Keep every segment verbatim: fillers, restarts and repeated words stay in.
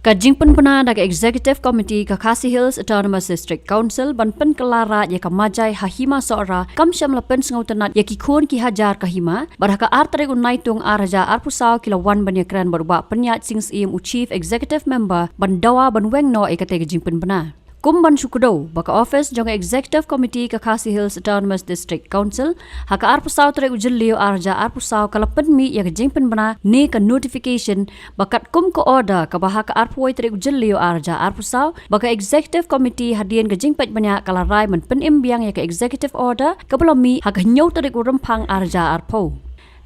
Ka jingpynbna da ka Executive Committee ka Khasi Hills Autonomous District Council ban pynkylla raid ïa ka Majai ha Hima Sohra kam shym la pynsngewtynnat ïa ki khun ki hajar ka hima, bad ha ka ar tarik u Naitung ar hajar arphew saw ki la wan ban ïakren bad u Bah Pynïaid Sing Syiem, u Chief Executive Member, ban dawa ban weng noh ïa katei ka jingpynbna. Kum ban shu kdew ba ka office jong ka Executive Committee ka Khasi Hills Autonomous District Council ha ka arphew saw tarik u Jylliew ar hajar arphew saw ka la pynmih ïa ka jingpynbna ne ka notification ba katkum ka order kaba ha ka arphew wei tarik u Jylliew ar hajar arphew saw, ba ka Executive Committee hadien ka jingpeit bniah ka la rai ban pynim biang ïa ka Executive Order kaba la mih ha ka hynñiew tarik u Rymphang ar hajar arphew.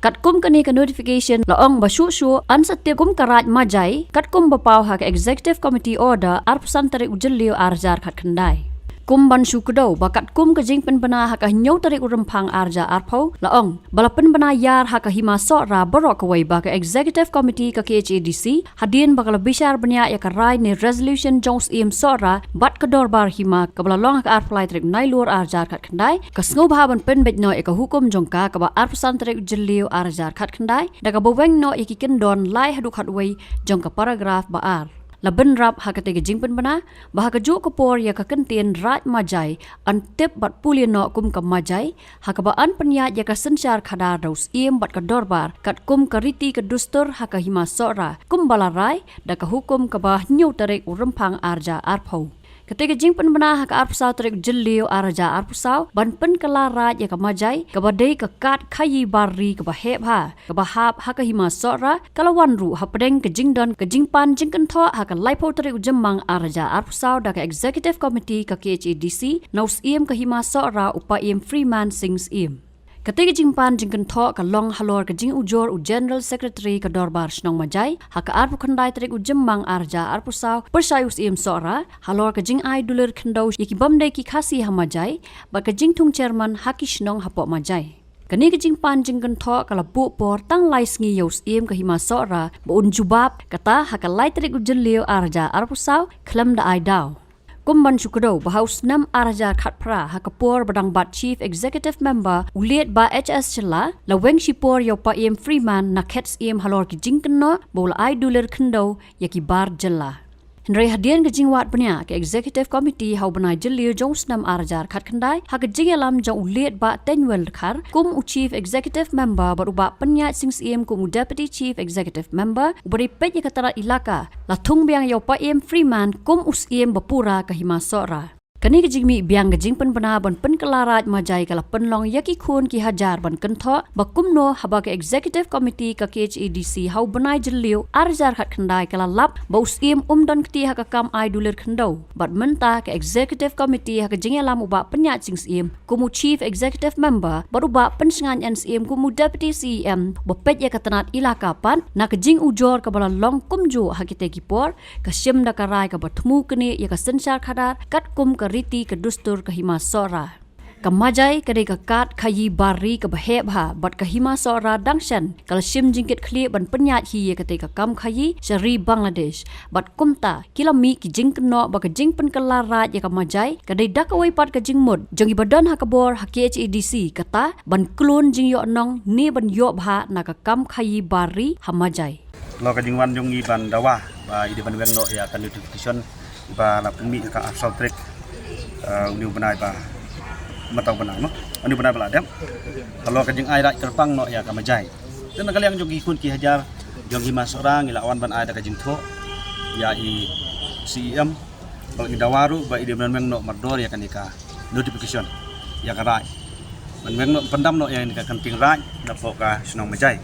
Katkum kane ka notification la ong ba shuh shuh yn sa tip kum ka raid Majai, katkum ba paw ha ka Executive Committee Order arphew san tarik u Jylliew ar hajar khatkhyndai. Kum ban shu kdew ba katkum ka jingpynbna ha ka hynñiew tarik u Rymphang ar hajar arphew, la ong ba la pynbna ïar ha ka Hima Sohra baroh kawei ba ka Executive Committee ka K H A D C, hadien ba ka la bishar bniah ïa ka rai ne resolution jong u Syiem Sohra bad ka Dorbar Hima kaba la long ha ka arphew lai tarik u Nailur ar hajar khatkhyndai, ka sngewbha ban pynbeit noh ïa ka hukum jong ka kaba arphew san tarik u Jylliew ar hajar khatkhyndai, da kaba weng noh ïa ki kyndon lai haduh khatwei jong ka paragraph ba ar. La bynrap ha katei ka jingpynbna ba ha kajuh ka por ïa ka kyntien raid Majai yn tip bad pule noh kum ka Majai, ha kaba yn pynïaid ïa ka synshar khadar da u Syiem bad ka Dorbar katkum ka riti ka dustur ha ka Hima Sohra, kumba la rai da ka hukum kaba hynñiew tarik u Rymphang ar hajar arphew. Katei ka jingpynbna ha ka arphew saw tarik u Jylliew ar hajar arphew saw ban pynkylla raid ïa ka Majai, kaba dei ka kad khaïi bar ri kaba heh bha kaba hap ha ka Hima Sohra, ka la wan ruh hapdeng ka jingdon ka jingpan jingkynthoh ha ka laiphew tarik u Jymmang ar hajar arphew saw da ka Executive Committee ka K H A D C na u Syiem ka Hima Sohra, u Paiem Freeman Sing Syiem. Katei ka jingpan jingkynthoh ka long halor ka jingujor u General Secretary ka Dorbar Shnong Majai ha ka arphew khyndai tarik u Jymmang ar hajar arphew saw pyrshah ïa u Syiem Sohra halor ka jingai dulir khyndew ïa ki bym dei ki Khasi ha Majai bad ka jingthung chairman ha ki shnong hapoh Majai. Kane ka jingpan jingkynthoh ka la buh por tang lai sngi ïa u Syiem ka Hima Sohra ba un jubab, kata ha ka lai tarik u Jylliew ar hajar arphew saw khlem da ai daw. Kum ban shu kdew ba ha u snem ar hajar khatphra ha ka por ba dang bat Chief Executive Member u Late Bah H S Shylla, la weng shipor ïa u Paiem Freeman na khet Syiem halor ki jingkynnoh ba u la ai dulir khyndew ïa ki bar jylla. Hynrei hadien ka jingwad bniah ka Executive Committee ha u bnai Jylliew jong u snem ar hajar khatkhyndai, ha ka jingïalam jong u Late Bah Teiñwell Dkhar kum u Chief Executive Member bad u Bah Pynïaid Sing Syiem kum u Deputy Chief Executive Member uba dei peit ïa ka tnat ilaka, la thung biang ïa u Paiem Freeman kum u Syiem ba pura ka Hima Sohra. Kane ka jingmih biang ka jingpynbna ban pynkylla raid Majai ka la pynlong ïa ki khun ki hajar ban kynthoh ba kumno haba ka Executive Committee ka K H A D C ha u bnai Jylliew ar hajar khatkhyndai ka la lap ba u Syiem um don kti ha ka kam ai dulir khyndew, bad mynta ka Executive Committee ha ka jingïalam u Bah Pynïaid Sing Syiem kum u Chief Executive Member bad u Bah Pynshngain N Syiem kum u Deputy C E M ba peit ïa ka tnat ilaka pat, na ka jingujor kaba la long kumjuh ha kitei ki por, ka shim da ka rai kaba thmu knieh ïa ka synshar khadar katkum ka riti ka dustur ka Hima Sohra. Ka Majai ka dei ka kad khaïi bar ri kaba heh bha bad ka Hima Sohra dang shen ka la shim jingkitkhlieh ban pynïaid hi ïa katei ka kam khaïi sha ri Bangladesh, bad kumta ki la mih ki jingkynnoh ba ka jingpynkylla raid ïa ka Majai ka dei da kawei pat ka jingmut jong kiba don ha ka bor ha K H A D C, kata ban klun jingïohnong ne ban ïoh bha na ka kam khaïi bar ri ha Majai. Halor ka jingwan jong ngi ban dawa ba i dei ban weng noh ïa ka notification ba la pynmih ha ka arphew saw tarik, eh, u bnai ba mynta u bnai, no? U bnai ba la dep. Halor ka jingai raid kyrpang noh ïa ka Majai. Te na ka liang jong ki khun ki hajar jong ki Hima Sohra ngi la wan ban ai da ka jingthoh ïa i C E M ba ngi dawa ruh ba i dei ban weng noh mardor ïa kane ka notification ïa ka raid. Ban weng noh, pyndam noh ïa kane ka kynting raid napoh ka shnong Majai.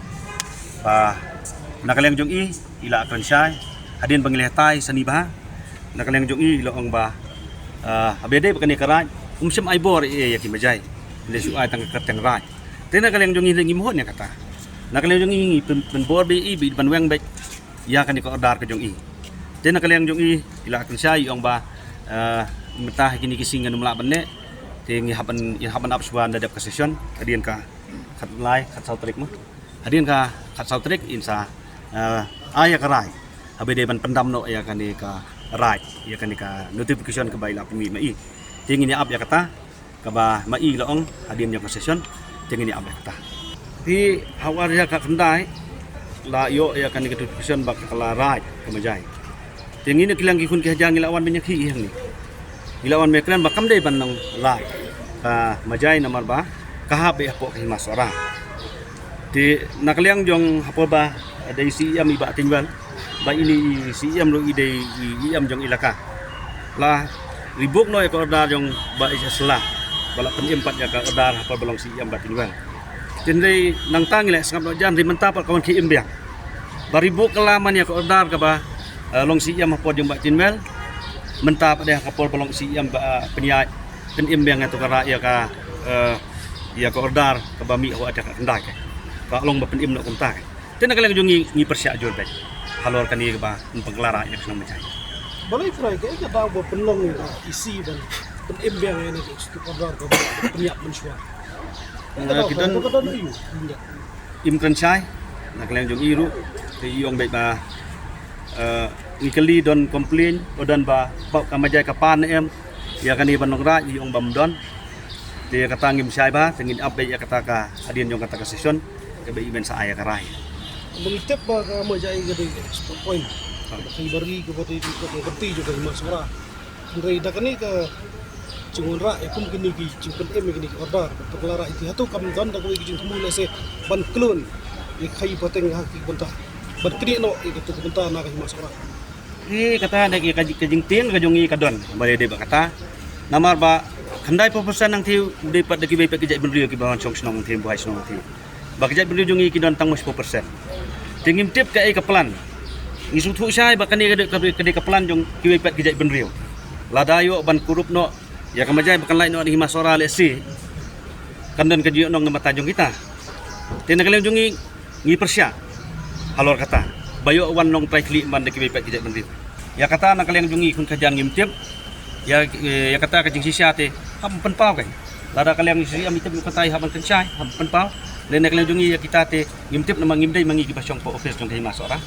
Ba na ka liang jong i, i la kren shai hadien ba ngi lehtai sani bha. Na ka liang jong i, i la ong ba, ah, haba dei ba kane ka raid um shym ai bor ïa ki Majai, lei shu ai tang ka kyrteng raid. Te na ka liang jong i ngi mohon ïa kata. Na ka liang jong i ngi pyn, pynbor beit i beit ban weng beit ïa kane ka order ka jong i. Te na ka liang jong i, i la kren shai, i ong ba, eh, mynta ha kine ki sngi ngan ym lah ban leh. Te ngi hap ban, ngi hap ban ap shuwa na dep ka session hadien ka khatlai khatsaw tarik mo. Hadien ka khatsaw tarik in sa, eh, ai ïa ka raid haba dei ban pyndam noh ïa kane ka raid, ïa kane ka notification kaba i la pynmih ma i. Te ngin ïa ap ïa kata kaba ma i la ong hadien ïa ka session, te ngin ïa ap ïa kata. Te ha u ar hajar khatkhyndai la ïoh ïa kane ka notification ba ka la raid ka Majai. Te ngi na ki liang ki khun ki hajar ngi la wan ban ïakhih hangne. Ngi la wan ban kren ba kam dei ban nang lait ka Majai namar ba ka hap beit hapoh ka Hima Sohra. Te na ka liang jong ha por ba dei C E M i Bah Tynwell, ba ine i C E M ruh i dei i E M jong ilaka, la rebuk noh ïa ka order jong Bah H S Shylla, ba la pynim pat ïa ka order ha por ba long C E M Bah Tynwell. Te hynrei nangta ngi la sngap noh jan, hynrei mynta pat ka wan khie im biang. Ba rebuk ka la man ïa ka order kaba, eh, long C E M ha por jong Bah Tynwell. Mynta pat dei ha ka por ba long C E M ba, eh, pynïaid, pynim biang ïa tu ka ra-, ïa ka, eh, ïa ka order kaba mih ha u Adak Khyndai. Ka long ba pynim noh kumta. Te na ka liang jong ngi, ngi pyrshah jur beit halor kane kaba pynkylla raid ïa ka shnong Majai. Balei phi rai, kaei ka daw ba pynlong ïa ka E C ban pynim biang ïa kane ka executive order kaba pynïap mynshuwa? Kaei ka daw, ki don, ka don aïu? Im kren shai na ka liang jong i ruh, te i ong beit ba, eh, ngi kylli don complain, o don ba, ba ka Majai ka pan ne em ïa kane ban long raid, i ong bym don. Te kata ngim shai bha, te ngin ap beit ïa kata ka hadien jong kata ka session kaba i ban sa ai ïa ka rai. Ba ngi tip ba ka Majai ka dei ka export point. Ha. Ka dei ka ri kaba dei ka kti jong ka Hima Sohra. Hynrei da kane ka jingwanrah ïa kum kine ki jingpynim ïa kine ki order, ba pynkylla raid ïa ki, hato kam don da kawei ka jingthmu lehse ban khlun ïa ka khaïi pateng ha ki bynta, ban knieh noh ïa katu ka bynta na ka Hima Sohra? Ïa kata da ka, ka jingtieng ka jong ngi ka don ba dei, dei ba kata. Namar ba khyndai phew percent nangta u dei pat da kiwei pat ki jaitbynriew kiba wan shong shnong nangta, buhai shnong nangta. Ba ki jaitbynriew jong ngi ki don tang hynñiew percent. Te ngim tip kaei ka plan. Ngi sngewthuh shai ba kane ka dei, ka dei, ka dei ka plan jong kiwei pat ki jaitbynriew. Lada ïoh ban kurup noh ïa ka Majai ba kan lait noh na Hima Sohra lehse, kan don ka jingïohnong na bynta jong kita. Te na ka liang jong ngi, ngi pyrshah halor kata ba ïoh wan long trai khlieh ban da kiwei pat ki jaitbynriew. Ïa kata na ka liang jong ngi khun khajan ngim tip. Ïa, ïa kata ka jingshisha te hap pynpaw kan. Lada ka liang jong ngi shisha mi tip ïa kata, hap ban kynshai, hap pynpaw. Lane na ka liang jong ngi ïa kita te ngim tip namar ngim dei ma ngi kiba shong hapoh office jong ka Hima Sohra.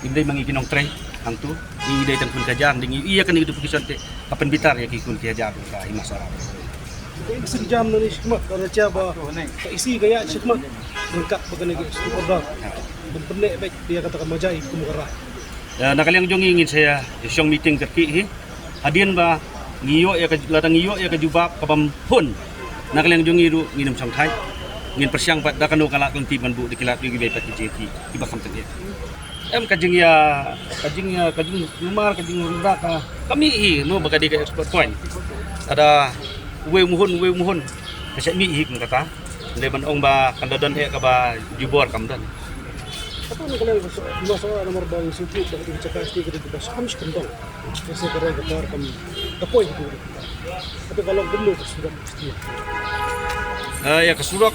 Ngim dei ma ngi ki nongtrei hangtu. Ngi dei tang khun khajan, dei ngi ïa kane ka duplication te ka pynbitar ïa ki khun ki hajar ka Hima Sohra. Ka ïa ka sienjam nangne shakhmat, ka la jia ba ka E C ka ïaid shakhmat ryngkat bad kane ka executive order ban pynneh beit ïa kata ka Majai kum ka raid. Ïa, na ka liang jong ngi ngin sa ïa shong meeting kyrkieh hi. Hadien ba ngi ïoh ïa ka, lada ngi ïoh ïa ka jubab kabym hun, na ka liang jong ngi ruh ngin ym shongthait. Ngin pyrshang pat da kano ka lad ka lynti ban buh da ki lad kiwei pat ki jingïakhih kiba kham tyngeh. Em, ka jingïa, ka jingïa, ka jingïa, ka jingïa, ka jingïa, ka mih hi, no, ba ka dei ka export point. Lada uwei u mhun, uwei u mhun, ka shah mih hi kum kata. Hynrei ban ong ba kan da don eh kaba jubor, kam don. Kata na ka liang ka so-, masalah namar ba ngi sngewthuh ba ka dei ka jaka sdie ka dei kaba skhem skyndong. Ka se ka roi ka par kam ka poi ka dei. Kata ka long kumno ka surok sdie. Eh, ïa ka surok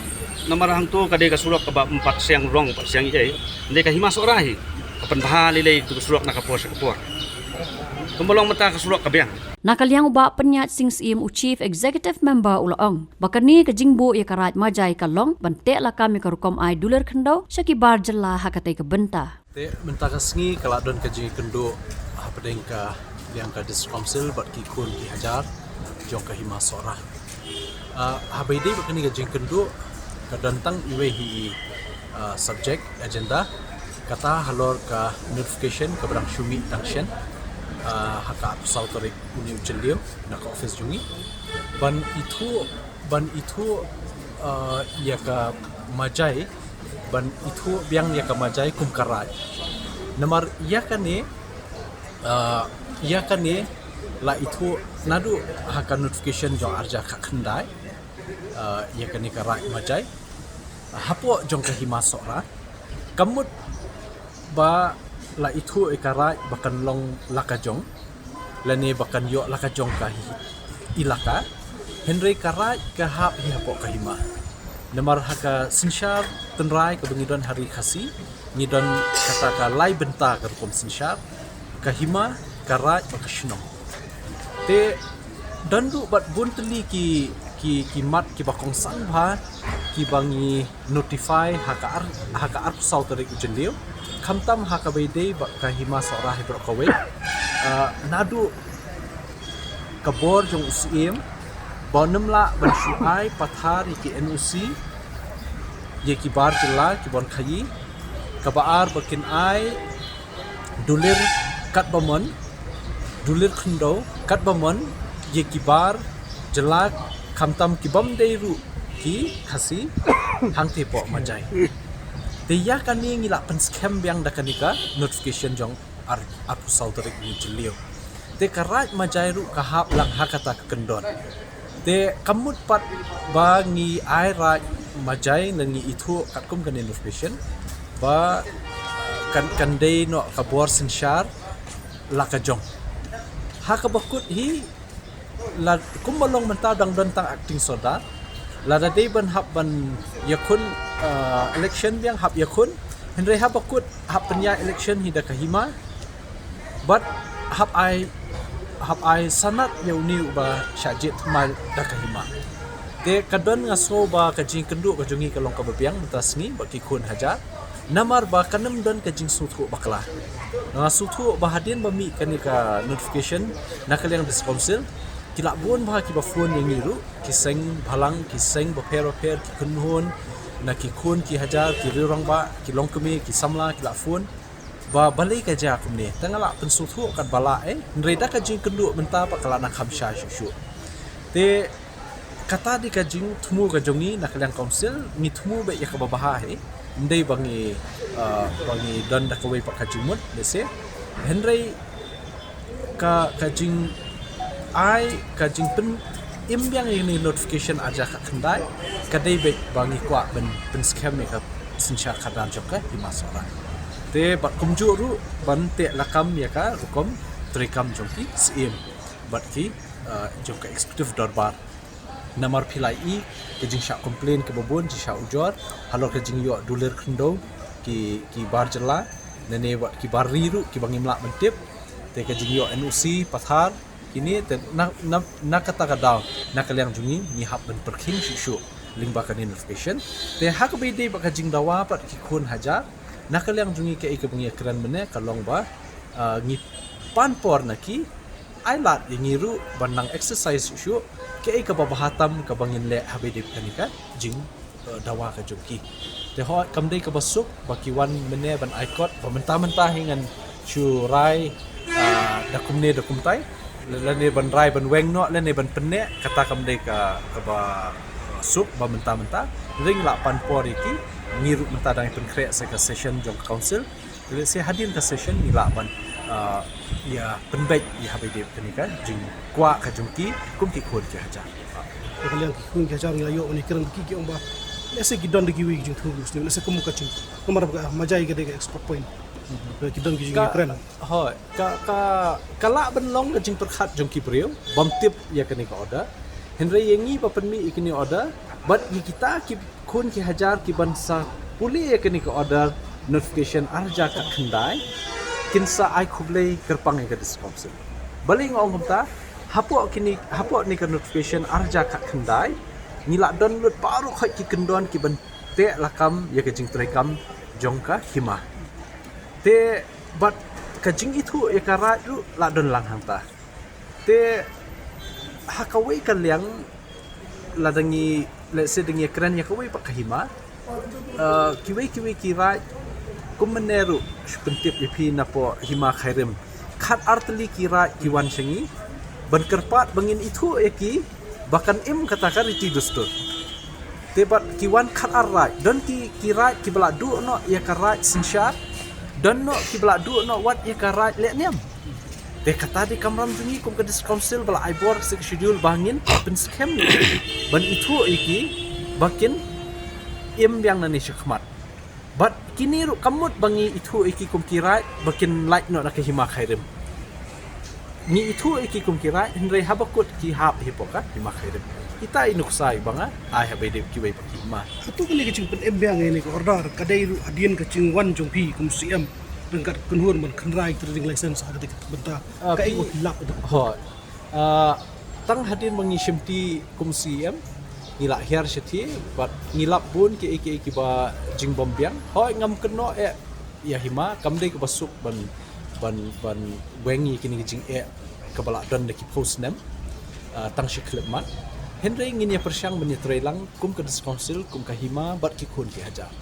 namar hangto ka dei ka surok kaba ym pat siang rong, ym pat siang ei. Hynrei ka Hima Sohra hi ka pynbha lei lei ïa ka surok na ka por sha ka por. Kumba long mynta ka surok ka biang. Na ka liang u Bah Pynïaid Sing Syiem, u Chief Executive Member, u la ong ba kane ka jingbuh ïa ka raid Majai ka long ban teh lakam ïa ka rukom ai dulir khyndew sha ki bar jylla ha katei ka bynta. Te mynta ka sngi ka la don ka jingïakynduh hapdeng ka liang ka District Council bad ki khun ki hajar jong ka Hima Sohra. Ah, haba ïadei bad kane ka jingïakynduh ka don tang iwei hi i, ah, subject agenda, kata halor ka notification kaba dang shu mih tang shen, ah, ha ka arphew saw tarik une u Jylliew na ka office jong ngi. Ban ithuh, ban ithuh, ah, ïa ka Majai, ban ithuh biang ïa ka Majai kum ka raid. Namar ïa kane, ah, ïa kane la ithuh naduh ha ka notification jong arhajar khatkhyndai, ah, ïa kane ka raid Majai hapoh jong ka Hima Sohra. Ka mut ba la ithuh ïa ka raid ba kan long la ka jong, lane ba kan ïoh la ka jong ka hi-, ilaka. Hynrei ka raid ka hap hi hapoh ka hima. Namar ha ka synshar tynrai kaba ngi don ha Ri Khasi, ngi don kata ka lai bynta ka rukom synshar, ka hima, ka raid bad ka shnong. Te don duh bad bun tylli ki, ki, ki mat kiba kongsan bha kiba ngi notify ha ka ar-, ha ka arphew saw tarik u Jylliew. Khamtam ha kaba ïadei bad ka Hima Sohra hi baroh kawei. Ah, naduh ka bor jong u Syiem ba ym lah ban shu ai pathar ïa ki N O C ïa ki bar jylla ki ban khaïi. Kaba ar ba kin ai dulir Katba mon, dulir khyndew, katba mon, ïa ki bar jylla, khamtam ki bym dei ruh ki Khasi, hangtei hapoh Majai. Te ïa kane ngi la pynskhem biang da kane ka notification jong ar, arphew saw tarik u Jylliew. Te ka Raid Majai ruh ka hap lang ha kata ka kyndon. Te ka mut pat ba ngi ai Raid Majai, ngi ithuh katkum kane notification ba kan, kan dei noh ka bor synshar la ka jong. Ha kaba kut hi, la kumba long mynta dang don tang acting sordar. Lada dei ban hap ban ïakhun, uh, election biang, hap ïakhun. Hynrei haba kut hap pynïaid election hi da ka hima. Bad hap ai, hap ai sanad ïa une uba shah jied thymmai da ka hima. Te ka don, nga sngew ba ka jingkynduh ka jong ngi ka long kaba biang mynta sngi bad ki khun hajar. Namar ba kan ym don ka jingsngewthuh bakla. Nga sngewthuh ba hadien ba mih kane ka notification na ka liang District Council, ki la bun bha kiba phone ïa ngi ruh, ki seng bhalang, ki seng bapher bapher, ki kynhun, na ki khun ki hajar, ki riew rangbah, ki longkmie, ki samla, ki la phone. Ba balei ka jia kumne, te nga la pynsngewthuh katba lah, eh, hynrei da ka jingkynduh mynta pat ka la nang kham shai shuh shuh. Te kata dei ka jingthmu ka jong ngi na ka liang council, ngi thmu beit ïa kaba bha hi. Ym dei ba ngi, uh, ba ngi don da kawei pat ka jingmut, lehse. Hynrei ka, ka jingai, ka jingpynim biang ïa kane notification ar hajar khatkhyndai, ka dei beit ba ngi kwah ban pynskhem ïa ka synshar khadar jong ka hima Sohra. Te bad kumjuh ruh ban teh lakam ïa ka rukom treikam jong ki Syiem bad ki, uh, jong ka executive dorbar. Namar phi la ïohi ka jingshah complain kaba bun, jingshah ujor halor ka jingïoh dulir khyndew ki, ki bar jylla, lane wat ki bar ri ruh kiba ngim lah ban tip. Te ka jingïoh N O C pathar, kine te na, na, na kata ka daw na ka liang jong ngi ngi hap ban pyrkhing shuh shuh lyngba kane notification. Te ha kaba ïadei bad ka jingdawa pat ki khun hajar, na ka liang jong ngi kaei kaba ngi ïakren mynne ka long ba, ah, ngi pan por na ki, ai lad ïa ngi ruh ban nang exercise shuh shuh kaei kaba bha tam kaba ngin leh haba ïadei bad kane ka jing, eh, dawa ka jong ki. Te hooid, kam dei kaba suk ba ki wan mynne ban ai kot, ba mynta mynta hi ngan shu rai, ah, da kumne da kumtai, lane ban rai ban weng noh, lane ban pynneh, kata kam dei ka, kaba, eh, suk ba mynta mynta. Hynrei ngi la pan por ïa ki, ngi ruh mynta dang pynkhreh sa ka session jong ka council. Te lehse hadien ka session ngi lah ban, ah, ïa pynbeit ïa haba ïadei bad kane ka jingkwah ka jong ki kum ki khun ki hajar. Na ka liang ki khun ki hajar ngi la ïoh ban ïakren bad ki, ki ong ba lehse ki don da kiwei ki jingthmu ruh sniew, lehse kum ka jing, namar ba ka Majai ka dei ka export point. Ki don ki jingkren. Hooid, ka, ka, ka lah ban long ka jingpyrkhat jong ki briew bym tip ïa kane ka order. Hynrei ïa ngi ba pynmih ïa kane order bad ïa kita ki khun ki hajar kiban sa pule ïa kane ka order notification ar hajar khatkhyndai, kin sa ai khublei kyrpang ïa ka District Council. Balei nga ong kumta? Hapoh kine, hapoh kane ka notification ar hajar khatkhyndai, ngi la don lut baroh khoit ki kyndon kiban teh lakam ïa ka jingtreikam jong ka hima. Te bad ka jingithuh ïa ka Raid ruh la don lang hangta. Te ha kawei ka liang, lada ngi, lehse da ngi ïakren ïa kawei pat ka hima, eh, kiwei kiwei ki Raid, kum mynne ruh shu pyntip ïa phi napoh hima Khyrim, khatar tylli ki Raid ki wan sha ngi ban kyrpad ba ngin ithuh ïa ki ba kan im kata ka riti dustur. Te bad ki wan khatar Raid, don ki, ki Raid kiba la duh noh ïa ka Raid synshar, don noh kiba la duh noh wat ïa ka Raid lehniam. Te kata dei kamram jong ngi kum ka District Council ba la ai bor sa ka schedule ba ngin pynskhem ïa ki, ban ithuh ïa ki ba kin im biang nangne shakhmat. Bad kine ruh kam mut ba ngi ithuh ïa ki kum ki Raid ba kin lait noh na ka hima Khyrim. Ngi ithuh ïa ki kum ki Raid, hynrei haba kut ki hap hi hapoh ka hima Khyrim. Kita i nuksa iba nga ai haba ïadei bad kiwei pat ki hima. Hato kane ka jingpynim biang ïa kane ka order ka dei ruh hadien ka jingwan jong phi kum C M ryngkat kynhun ban kynroi trading license ha kata ka bynta? Ah, kaei phi, ba phi lap ïa kata? Hooid. Ah, tang hadien ba ngi shimti kum C M, ngi la hiar shathie bad ngi lap bun kiei kiei kiba jingbymbiang. Hooid, ngam kynnoh eh ïa hima, kam dei kaba suk ban, ban, ban weng ïa kine ki jingeh kaba la don da ki phew snem, ah, tang shi khyllipmat. Hynrei ngin ïa pyrshang ban ïatrei lang kum ka District Council, kum ka hima bad ki khun ki hajar.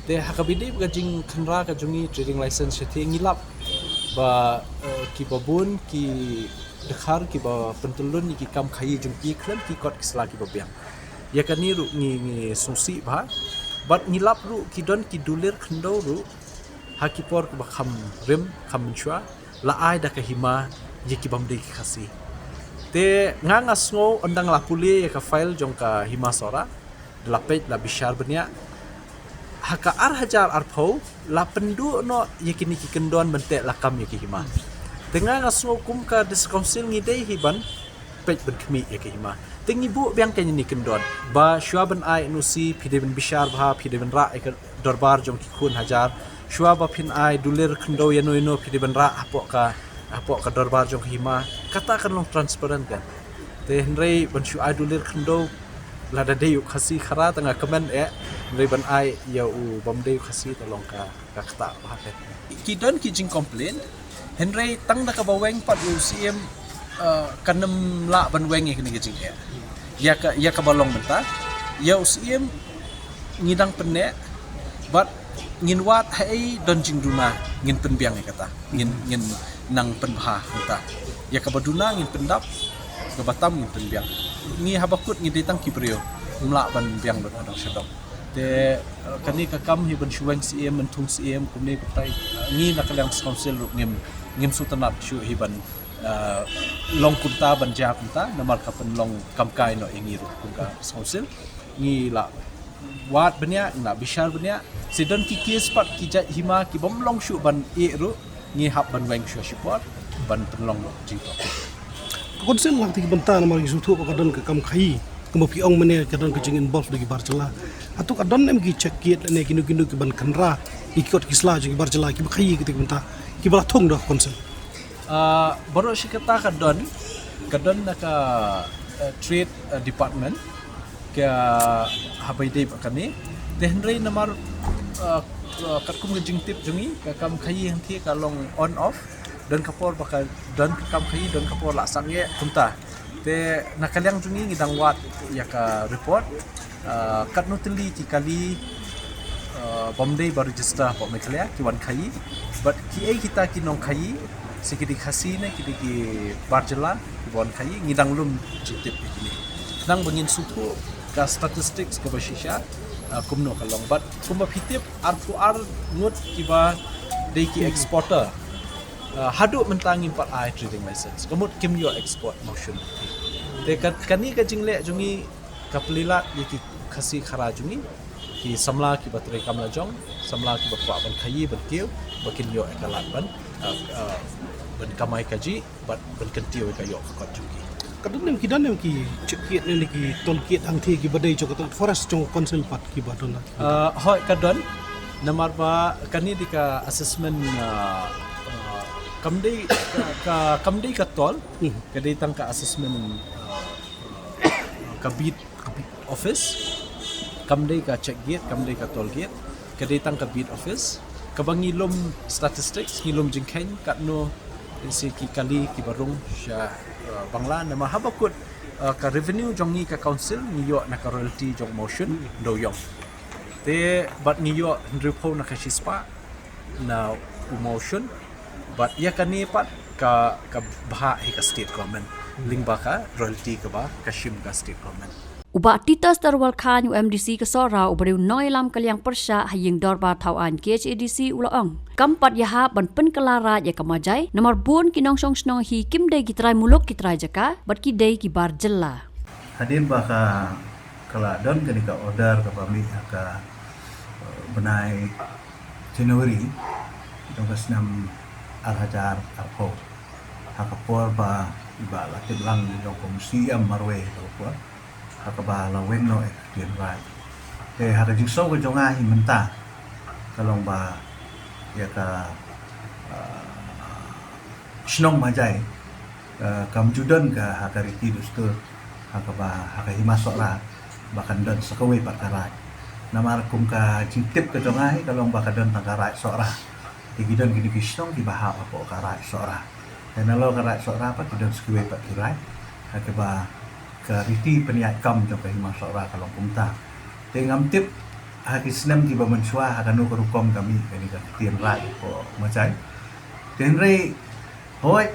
Te ha kaba ïadei bad ka jingkynroi ka jong ngi trading license shathie, ngi lap ba, eh, kiba bun ki dkhar kiba pyntyllun ïa ki kam khaïi jong ki khlem ki kot ki sla kiba biang. Ïa kane ruh ngi, ngi sngewsih bha. Bad ngi lap ruh ki don ki dulir khyndew ruh ha ki por kiba kham rim, kham mynshuwa, la ai da ka hima ïa ki bym dei ki Khasi. Te nga, nga sngew ynda la pule ïa ka file jong ka Hima Sohra, da la peit, la bishar bniah, ha ka ar hajar arphew la pynduh noh ïa kine ki kyndon ban teh lakam ïa ki hima. Te nga, nga sngew kum ka District Council ngi dei hi ban peit ban khmih ïa ki hima. Te ngi buh biang kine ki kyndon ba shuwa ban ai N O C phi dei ban bishar bha, phi dei ban rah ïa ka dorbar jong ki khun hajar. Shuwa ba phin ai dulir khyndew ïano ïano phi dei ban rah hapoh ka, hapoh ka dorbar jong ka hima. Kata kan long transparent kan. Te hynrei ban shu ai dulir khyndew, lada dei u Khasi khara, tang nga kmen eh, hynrei ban ai ïa u bym dei u Khasi, ta long ka, ka ktah bha kan. Ki don ki jingcomplain, hynrei tang da kaba weng pat ïa u Syiem, eh, kan ym lah ban weng ïa kine ki jingeh. Ïa ka, ïa kaba long mynta, ïa u Syiem ngi dang pynneh, bad ngin wad haei don jingduna ngin pynbiang ïa kata. Ngin, ngin nang pynbha ïa kata. Ïa kaba duna ngin pyndap, kaba tam ngin pynbiang. Ngi haba kut ngi dei tang ki briew, ym lah ban biang lut hadong shadong. Te, eh, kane ka kam hi ban shu weng Syiem, ban thung Syiem, kumne kumtai, eh, ngi na ka liang Council ruh ngim, ngim sngewtynnat shuh hi ban, eh, long kumta, ban jia kumta, namar ka pynlong kam kai noh ïa ngi ruh kum ka Council. Ngi la wad bniah, ngi la bishar bniah. Te don ki case pat ki jait hima ki bym long shuh ban ïeh ruh, ngi hap ban weng shuwa shipor ban pynlong noh jingthoh. Ka Council lang te ki bynta namar ngi sngewthuh ba ka don ka kam khaïi. Kumba phi ong mynne ka don ka jing involve da ki bar jylla. Hato ka don em ki check gate lane kino kino ki ban kynra ïa ki kot ki sla jong ki bar jylla kiba khaïi kata ki bynta kiba la thung da ka Council? Ah, baroh shi katta ka don, ka don na ka, eh, Trade, eh, Department, ka haba ïadei bad kane. Te hynrei namar, eh, eh, katkum ka jingtip jong ngi, ka kam khaïi hangthie ka long on off, don ka por ba ka, don ka kam khaïi, don ka por la sangeh, kumta. Te na ka liang jong ngi ngi dang wad ïa ka report, ah, katno tylli ki kali, ah, bym dei ba register hapoh Meghalaya ki wan khaïi. Bad kiei kita ki nongkhaïi, se ki dei Khasi ne ki dei ki bar jylla kiba wan khaïi, ngi dang lum jingtip ïa kine. Khnang ba ngin sngewthuh ka statistics kaba shisha, ah, kumno ka long. Bad kumba phi tip, arphew ar ngut kiba dei ki exporter. Ah, haduh mynta ngim pat ai trading license. Ka mut kim ïoh export mawshun. Te ka, kane ka jingleh jong ngi ka pynlait ïa ki Khasi khara jong ngi, ki samla kiba trei kam lajong, samla kiba kwah ban khaïi ban kiew, ba kin ïoh ïa ka lad ban, ah, ah, ban kamai kajih, bad ban kyntiew ïa ka ïoh ka kot jong ki. Ka don em ki, don em ki check gate ne ki toll gate hangthie kiba dei jong ka forest jong ka Council pat kiba don? Ah, hooid ka don. Namar ba kane dei ka assessment, ah, ah, kam dei ka, ka, kam dei ka toll, hmm, ka dei tang ka assessment, ah, ah, ka beat, ka beat office. Kam dei ka check gate, kam dei ka toll gate. Ka dei tang ka beat office. Kaba ngi lum statistics, ngi lum jingkheiñ katno se ki kali kiba rung sha, ah, Bangla, namar haba kut, ah, ka revenue jong ngi ka Council ngi ïoh na ka royalty jong mawshun, hmm, dewiong. Te bad ngi ïoh hynriewphew na ka shispah na u mawshun. Bad ïa kane pat ka, ka bhah hi ka state government lyngba ka royalty kaba ka shim ka state government. U Bah Titus Darwal Khan, u M D C ka Sohra, uba dei u nongïalam ka liang pyrshah ha ïing dorbar thaw aiñ K H A D C, u la ong, kam pat ïahap ban pynkylla raid ïa ka Majai, namar bun ki nongshong shnong hi kim dei ki trai muluk ki trai jaka, bad ki dei ki bar jylla. Hadien ba ka, ka la don kane ka order kaba mih ha ka, eh, bnai January jong ka snem ar hajar arphew. Ha ka por ba i Bah Latiplang jong ka Mawshun marwei ha ka por, ha kaba la weng noh ïa ka ktien raid. Te ha ka jingsngew ka jong nga hi mynta ka long ba ïa ka, ah, shnong Majai, ah, kam ju don ka ha ka riti dustur ha kaba ha ka Hima Sohra ba kan don sa kawei pat ka raid. Namar kum ka jingtip ka jong nga hi ka long ba ka don tang ka raid Sohra. Te ki don kine ki shnong kiba hap hapoh ka raid Sohra. Te nalor ka raid Sohra pat ki don sa kiwei pat ki raid ha kaba ka riti pynïaid kam jong ka Hima Sohra ka long kumta. Te ngam tip ha ki snem kiba mynshuwa ha kano ka rukom ka mih kane ka ktien raid hapoh Majai. Te hynrei hoi,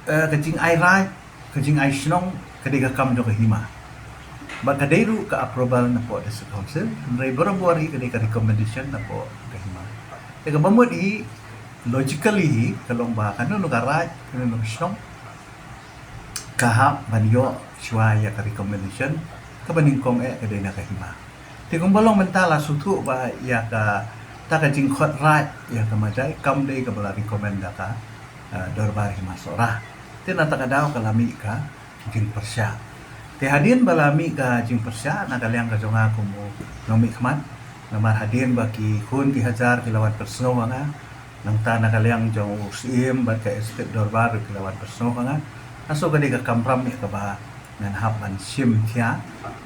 eh, ka jingai raid, ka jingai shnong ka dei ka kam jong ka hima. Bad ka dei ruh ka approval na pdeng District Council, hynrei barabor hi ka dei ka recommendation na pdeng ka hima. Te kaba mut hi, logically hi ka long ba kano kano ka raid, kano kano ka shnong ka hap ban ïoh shuwa ïa ka recommendation, kaba nyngkong eh ka dei na ka hima. Te kumba long mynta la sngewthuh ba ïa kata ka jingkhot raid ïa ka Majai kam dei kaba la recommend da ka, eh, Dorbar Hima Sohra. Te na kata ka daw ka la mih ka jingpyrshah. Te hadien ba la mih ka jingpyrshah na ka liang ka jong nga kum u nongmihkhmat, namar hadien ba ki khun ki hajar ki la wan pynsngew ha nga, nangta na ka liang jong u Syiem bad ka Executive Dorbar ruh ki la wan pynsngew ha nga. Nga sngew ka dei ka kamram ïa kaba ngan hap ban shim khia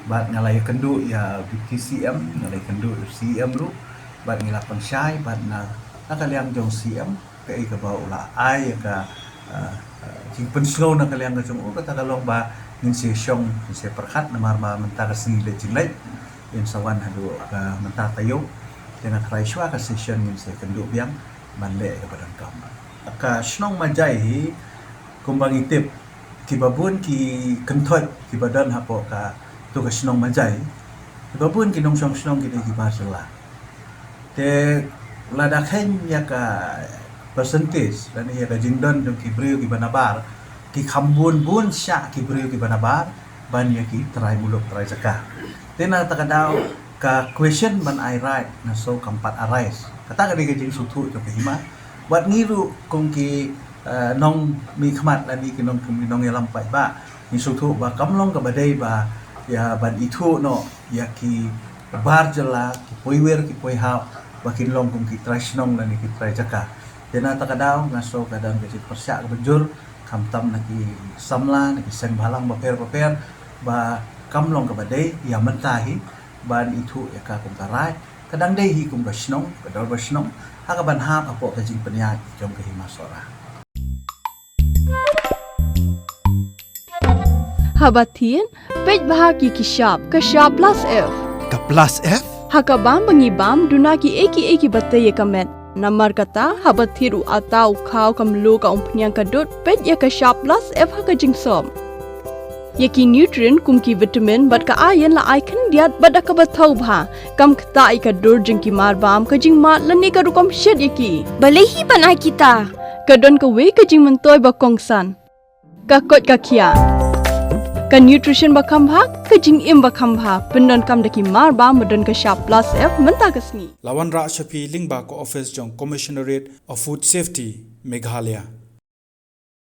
bad nga la ïakynduh ïa u Deputy C M, nga la ïakynduh ïa u C M ruh bad ngi la pynshai bad na, na ka liang jong C M kaei kaba u la ai ïa ka, ah, ah, jingpynsngew na ka liang ka jong u, kata ka long ba ngin sa shong, ngin sa pyrkhat namar ba mynta ka sngi leit jingleit, ngin sa wan haduh ka mynta taïew. Te nga tharai shuwa ka session ngin sa kynduh biang ban leh kaba donkam. Ka shnong Majai hi kumba ngi tip, kiba bun ki kynthoit kiba don hapoh katu ka shnong Majai, kiba bun ki nongshong shnong ki dei ki bar jylla. Te lada kheiñ ïa ka percentage lane ïa ka jingdon jong ki briew kiba nabar, ki kham bun bun sha ki briew kiba nabar ban ïa ki trai muluk trai jaka. Te na kata ka daw ka question ban ai raid nga sngew kam pat arise. Kata ka dei ka jingsngewthuh jong ka hima. Bad ngi ruh kum ki, eh, nongmihkhmat lane ki nong, kum ki nongïalam paidbah, ngi sngewthuh ba kam long kaba dei ba ïa ban ithuh noh ïa ki bar jylla, ki poiwir ki poihap, ba kin long kum ki trai shnong lane ki trai jaka. Te na kata ka daw nga sngew ka don ka jingpyrshah kaba jur, khamtam na ki samla, na ki seng bhalang bapher bapher, ba kam long kaba dei ïa mynta hi ban ithuh ïa ka kum ka raid, ka dang dei hi kum ka shnong, ka dorbar shnong, ha kaban hap hapoh ka jingpynïaid jong ka Hima Sohra. Haba thied, peit bha ïa ki shap, ka shap plus F. Ka plus F? Ha ka bam ba ngi bam, duna kiei kiei kiba tei ïa ka met. Namar kata, haba thied u atta u khaw, ka mluh, ka umphniang, ka dud, peit ïa ka shap plus F ha ka jingsop. Ïa ki nutrient kum ki vitamin bad ka iron la ai khyndiat bad da kaba thaw bha. Kam ktah ïa ka dur jong ki marbam, ka jingmad lane ka rukom shet ïa ki. Balei hi ban ai kita? Ka don kawei ka jingmyntoi ba kongsan. Ka koit ka khiah. Ka nutrition ba kham bha, ka jingim ba kham bha. Pyndonkam da ki marbam ba don ka shap plus F mynta ka sngi. La wanrah sha phi lyngba ka office jong Commissionerate of Food Safety, Meghalaya.